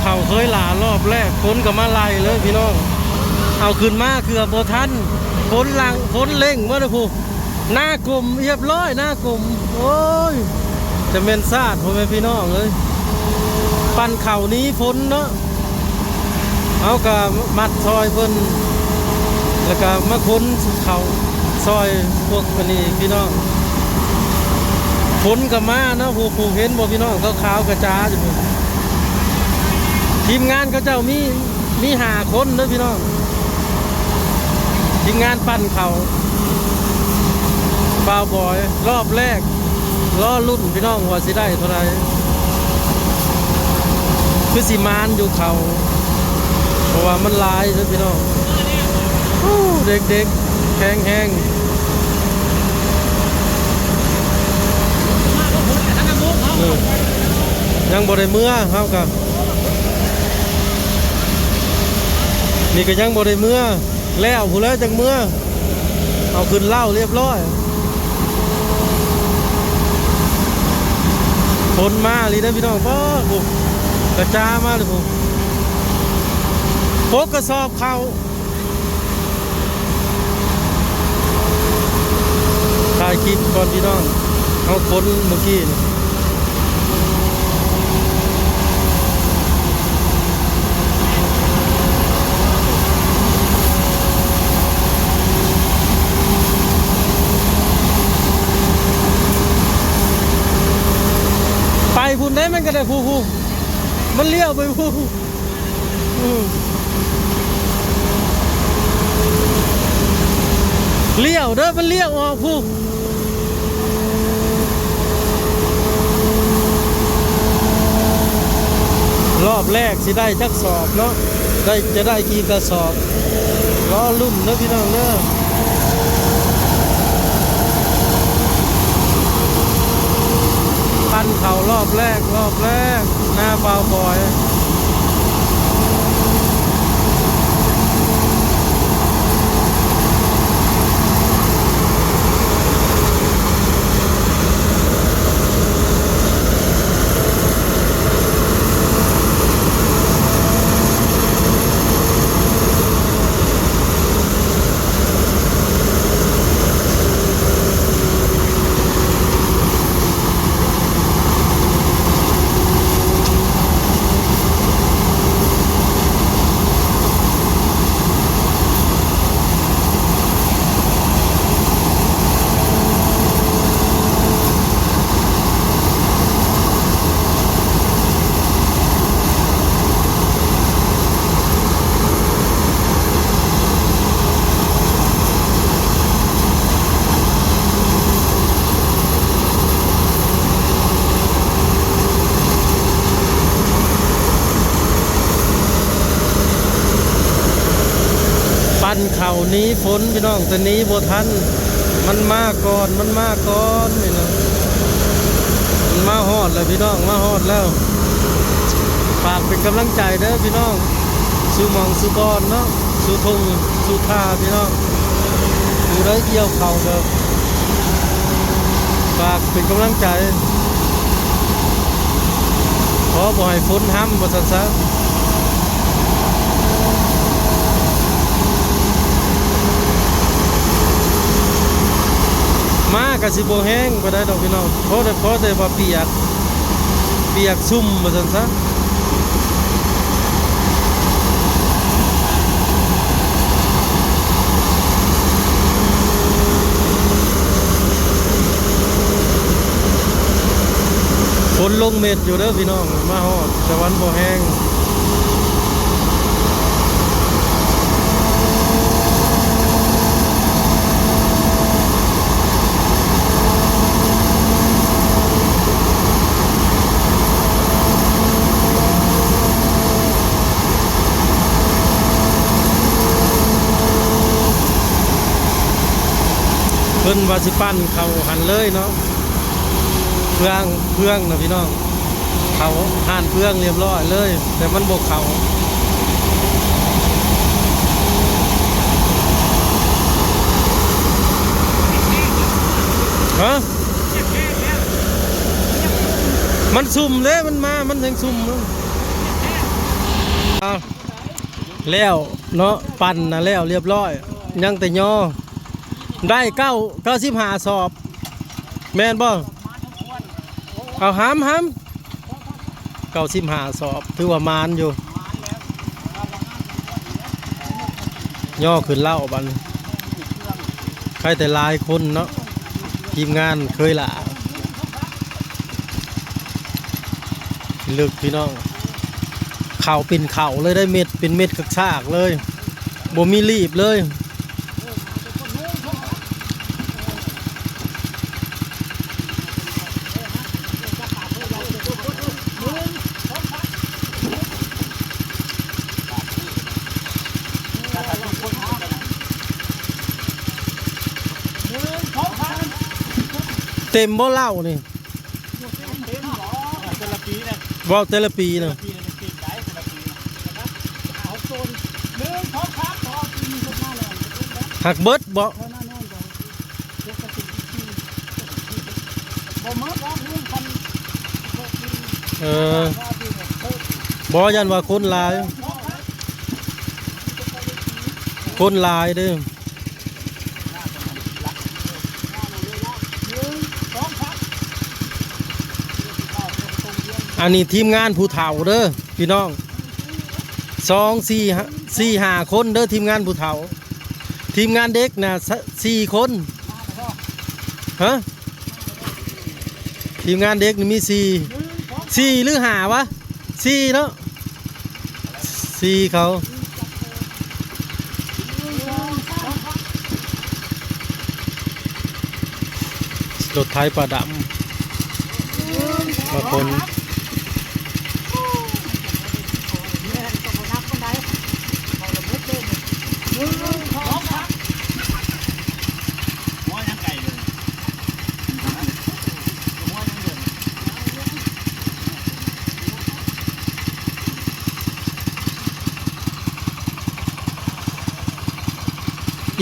ເຂົ້າເຄີຍຫຼ້າລອບແລກ ຝົນກໍມາໄລ່ເລີຍພີ່ນ້ອງ. ເອົາຂຶ້ນມາເກືອບບໍ່ທັນ ຝົນຫຼັງ ຝົນເລັ່ງໝົດເລີຍພຸ້ນ. ນາກົມຮຽບຮ້ອຍ ນາກົມ. ໂອ້ຍ ຈະແມ່ນຊາດ ພໍ່ແມ່ພີ່ນ້ອງເອີຍ. ປັ່ນເຂົ້າໜີຝົນເນາະ. ເຮົາກໍມັດຊ່ອຍເພິ່ນ ແລ້ວກໍມາຂົນເຂົ້າຊ່ອຍພວກອັນນີ້ພີ່ນ້ອງ. ຝົນກໍມາເນາະ ຜູ້ ຜູ້ເຫັນບໍ່ພີ່ນ້ອງ ຂາວໆກະຈາຢູ່ພຸ້ນ. ທີມງານເຂົາເຈົ້າມີ ມີຫ້າຄົນເດີພີ່ນ້ອງ ທີມງານປັ່ນເຂົ້າ ບ່າວບອຍ ລອບແລກ. ລໍລຸ້ນພີ່ນ້ອງວ່າຊິໄດ້ເທົ່າໃດ ຄືຊິໝານຢູ່ເຂົ້າ ເພາະວ່າມັນຫຼາຍເດີພີ່ນ້ອງ. ໂອ້ ເດັກໆແຂງແຮງ. ເອີ ຍັງບໍ່ໄດ້ເມືອ ເຮົາກະ ນີ້ກະຍັງບໍ່ໄດ້ເມືອ ແລ້ວພຸ້ນແຫຼະຈັ່ງເມືອ. ເອົາຂຶ້ນເລົ້າຮຽບຮ້ອຍ. ຝົນມາອີ່ຫຼີເດີພີ່ນ້ອງ. ປ້າ ໂອ້ ກະຈາມາເລີຍພຸ້ນ ຫົກກະສອບເຂົ້າ. ຖ່າຍຄລິບກ່ອນພີ່ນ້ອງ ເຮົາຂົນມື້ກີ້ນີ້. ໄປພຸ້ນເດ້ ມັນກໍໄດ້ ຜູ້ ຜູ້ ມັນລ້ຽວໄປຜູ້ ອືມ ລ້ຽວເດີ ມັນລ້ຽວອອກພຸ້ນ. ລອບແລກຊິໄດ້ຈັກສອບເນາະ ໄດ້ ຈະໄດ້ກີ່ກະສອບ ລໍລຸ້ນເດີພີ່ນ້ອງເດີ. ປັ່ນເຂົ້າລອບແລກ ລອບແລກ ໜ້າບ່າວບອຍ. ປັ່ນເຂົ້າໜີຝົນພີ່ນ້ອງ ແຕ່ໜີບໍ່ທັນ ມັນມາກ່ອນ ມັນມາກ່ອນນີ້ນະ. ມັນມາຮອດແລ້ວພີ່ນ້ອງ ມາຮອດແລ້ວ. ຝາກເປັນກຳລັງໃຈເດີພີ່ນ້ອງ ສູ່ໝ່ອງສູ່ບ່ອນເນາະ ສູ່ທົ່ງສູ່ທ່າພີ່ນ້ອງ. ຜູ້ໃດກ່ຽວເຂົ້າກໍຝາກເປັນກຳລັງໃຈ ຂໍບໍ່ໃຫ້ຝົນຮຳວ່າຊັ້ນຊະ. ມາກໍຊິບໍ່ແຮງປານໃດດອກພີ່ນ້ອງ ພໍແຕ່ ພໍແຕ່ວ່າປຽກ ປຽກຊຸ່ມວ່າຊັ້ນຊະ. ຝົນລົງເມັດຢູ່ເດີພີ່ນ້ອງ ມາຮອດ ແຕ່ວ່າມັນບໍ່ແຮງ. ເພິ່ນວ່າຊິປັ່ນເຂົ້າຫັ້ນເລີຍເນາະ ເຟືອງ ເຟືອງນະພີ່ນ້ອງ. ເຂົ້າຮ້ານເຟືອງຮຽບຮ້ອຍເລີຍ ແຕ່ມັນບໍ່ເຂົ້າ. ຮະ? ມັນຊຸ່ມເດ້ ມັນມາ ມັນແຮ່ງຊຸ່ມ. ແລ້ວເນາະ ປັ່ນນະແລ້ວລຽບຮ້ອຍ ຍັງແຕ່ຍໍ ໄດ້ເກົ້າ ເກົ້າສິບຫ້າສອບ ແມ່ນບໍ່? ເອົາຫາມ ຫາມ ເກົ້າສິບຫ້າສອບ ຖືວ່າໝານຢູ່ ຍໍຂຶ້ນເລົ້າບັດນີ້ ໃຄແຕ່ຫຼາຍຄົນເນາະ ທີມງານເຄີຍຫຼ້າ ເລິກພີ່ນ້ອງ ເຂົ້າເປັນເຂົ້າເລີຍ ໄດ້ເມັດເປັນເມັດຄັກຊາກເລີຍ ບໍ່ມີລີບເລີຍ. ເຕັມບໍ່ເລົ້ານີ້? ແຕ່ລະປີນະ ເວົ້າແຕ່ລະປີນະ ຫາກເບິດບໍ່? ເອີ ບໍ່ ຢ້ານວ່າຄົນຫຼາຍ ຄົນຫຼາຍເດ້. ອັນນີ້ທີມງານຜູ້ເຖົ້າເດີພີ່ນ້ອງ ສອງ ສີ່ ຫ້າ ສີ່ ຫ້າຄົນເດີ ທີມງານຜູ້ເຖົ້າ ທີມງານເດັກນະ ສ- ສີ່ຄົນ ຮະ ທີມງານເດັກນີ້ມີສີ່ ສີ່ຫຼືຫ້າວະ? ສີ່ເນາະ ສີ່ເຂົາ ລົດໄຖປາດຳ ມາຂົນ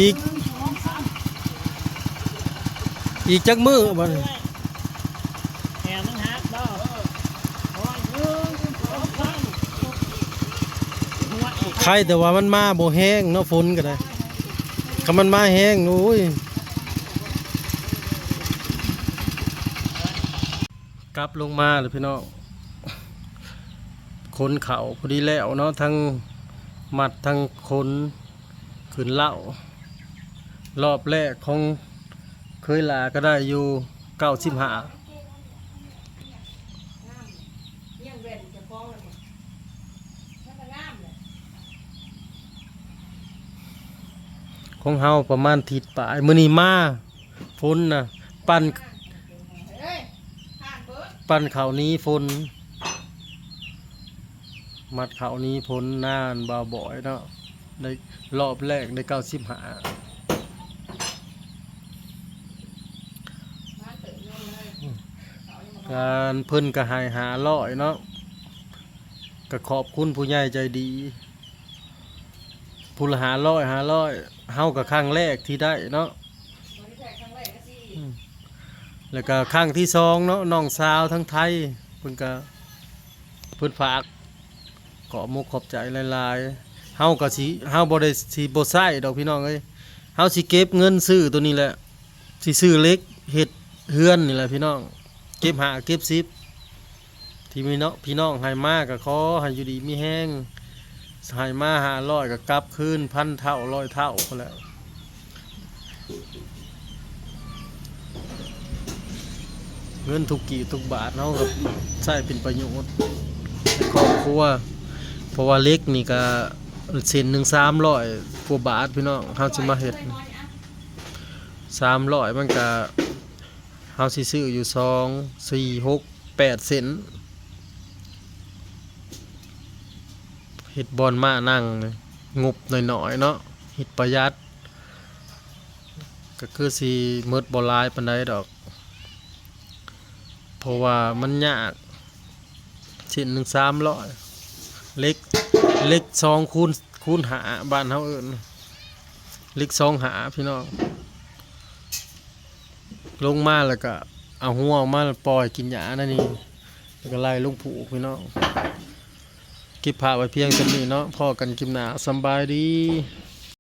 ອີກ ອີກຈັກມື້ບັດນີ້? ແຫວມັນຫັກບໍ່? ໄຄແຕ່ວ່າມັນມາບໍ່ແຮງເນາະ ຝົນກໍໄດ້ ຄັນມັນມາແຮງ ໂອ້ຍ. ກັບລົງມາເລີຍພີ່ນ້ອງ ຂົນເຂົ້າພໍດີແລ້ວເນາະ ທັງມັດທັງຂົນຂຶ້ນເລົ້າ ລອບແລກຂອງເຄີຍຫຼ້າກໍໄດ້ຢູ່ເກົ້າສິບຫ້າ ຂອງເຮົາປະມານທິດປາຍ ມື້ນີ້ມາ ຝົນນະ ປັ່ນ ປັ່ນເຂົ້າໜີຝົນ ມັດເຂົ້າໜີຝົນນາອັນບ່າວບອຍເນາະ ໄດ້ລອບແລກໄດ້ເກົ້າສິບຫ້າ ການເພິ່ນກໍໃຫ້ຫ້າຮ້ອຍເນາະ ກໍຂອບຄຸນຜູ້ໃຫຍ່ໃຈດີ ຜູ້ລະຫ້າຮ້ອຍ ຫ້າຮ້ອຍ ເຮົາກໍຄັ້ງແລກທີ່ໄດ້ເນາະ ອືມ ແລ້ວກໍຄັ້ງທີສອງເນາະ ນ້ອງສາວທາງໄທ ເພິ່ນກໍ ເພິ່ນຝາກ ຂອບມຸກຂອບໃຈຫຼາຍໆ ເຮົາກໍຊິ ເຮົາບໍ່ໄດ້ ຊິບໍ່ໃຊ້ດອກພີ່ນ້ອງເອີຍ ເຮົາຊິເກັບເງິນຊື້ໂຕນີ້ແຫຼະ ຊິຊື້ເຫຼັກເຮັດເຮືອນນີ້ແຫຼະພີ່ນ້ອງ ເກັບຫ້າເກັບສິບ ທີ່ມີເນາະ ພີ່ນ້ອງໃຫ້ມາກໍຂໍໃຫ້ຢູ່ດີມີແຮງ ໃຫ້ມາຫ້າຮ້ອຍກໍກັບຄືນພັນເທົ່າຮ້ອຍເທົ່າພຸ້ນແຫຼະ ເງິນທຸກກີບທຸກບາດເຮົາກໍໃຊ້ເປັນປະໂຫຍດໃນຄອບຄົວ ເພາະວ່າເຫຼັກນີ້ກໍເສັ້ນໜຶ່ງສາມຮ້ອຍກວ່າບາດພີ່ນ້ອງ ເຮົາຊິມາເຮັດ ສາມຮ້ອຍມັນກະ ເຮົາຊິຊື້ຢູ່ສອງ ສີ່ ຫົກ ແປດເສັ້ນ ເຮັດບ່ອນມ້ານັ່ງ ງົບໜ້ອຍໆເນາະ ເຮັດປະຢັດ ກະຄືຊິໝົດບໍ່ຫຼາຍປານໃດດອກ ເພາະວ່າມັນຍາກ ເສັ້ນໜຶ່ງສາມຮ້ອຍ ເຫຼັກ ເຫຼັກສອງຄູນ ຄູນຫ້າ ບ້ານເຮົາເອີ້ນ ເຫຼັກສອງຫ້າພີ່ນ້ອງ ລົງມາແລ້ວກະເອົາຫົວອອກມາ ແລ້ວປ່ອຍກິນຫຍ້ານັ້ນນີ້ ແລ້ວກະໄລ່ລົງຜູກພີ່ນ້ອງ ຄລິບພາກໄວ້ພຽງສ່ຳນີ້ເນາະ ພໍ້ກັນຄລິບໜ້າ ສຳບາຍດີ.